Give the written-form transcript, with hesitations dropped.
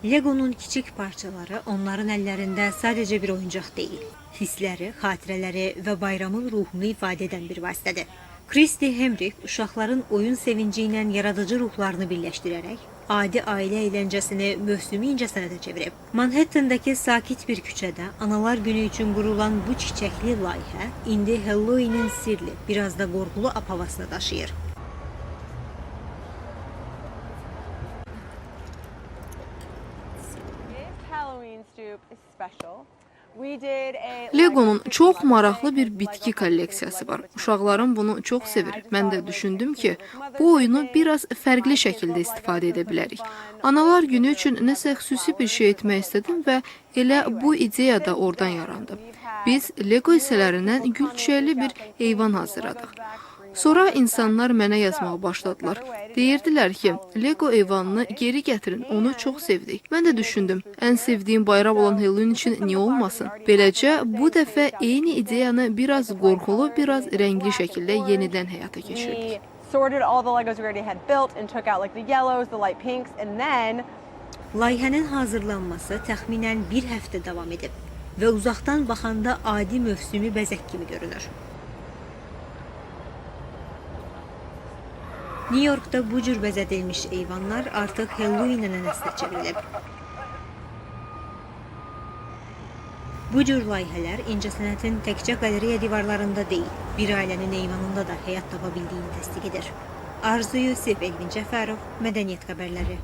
Lego'nun kiçik parçaları onların əllərində sadəcə bir oyuncaq deyil, hissləri, xatirələri və bayramın ruhunu ifadə edən bir vasitədir. Kristi Hemrik uşaqların oyun sevinci ilə yaradıcı ruhlarını birləşdirərək adi ailə əyləncəsini mövsümi incəsənətə çevirib. Manhattandakı sakit bir küçədə Analar Günü üçün qurulan bu çiçəkli layihə indi Halloweenin sirli, biraz da qorxulu ab havasını daşıyır. This Halloween stoop is special. We did a Lego'nun çox maraqlı bir bitki kolleksiyası var. Uşaqlarım bunu çox sevir. Mən də düşündüm ki, bu oyunu biraz fərqli şəkildə istifadə edə bilərik. Analar Günü üçün nəsə xüsusi bir şey etmək istədim və elə bu ideya da oradan yarandı. Biz Lego hissələrindən gül çiçəkli bir heyvan hazırladıq. Sonra insanlar mənə yazmağa başladılar. Deyirdilər ki, Lego eyvanını geri gətirin, onu çox sevdik. Mən də düşündüm, ən sevdiyim bayram olan Halloween üçün niyə olmasın? Beləcə, bu dəfə eyni ideyanı biraz qorxulu, biraz rəngli şəkildə yenidən həyata keçirdik. We sorted all the Legos we already had built and took out like the yellows, the light pinks, and then Layihənin hazırlanması təxminən bir həftə davam edib və uzaqdan baxanda adi mövsümi bəzək kimi görünür. New Yorkda bu cür bəzədilmiş eyvanlar artıq Halloween ənənəsinə çevrilib. Bu cür layihələr incəsənətin təkcə qalereya divarlarında deyil, bir ailənin eyvanında da həyat tapa bildiyini təsdiq edir. Arzu Yusif, Elvin Cəfərov, Mədəniyyət xəbərləri.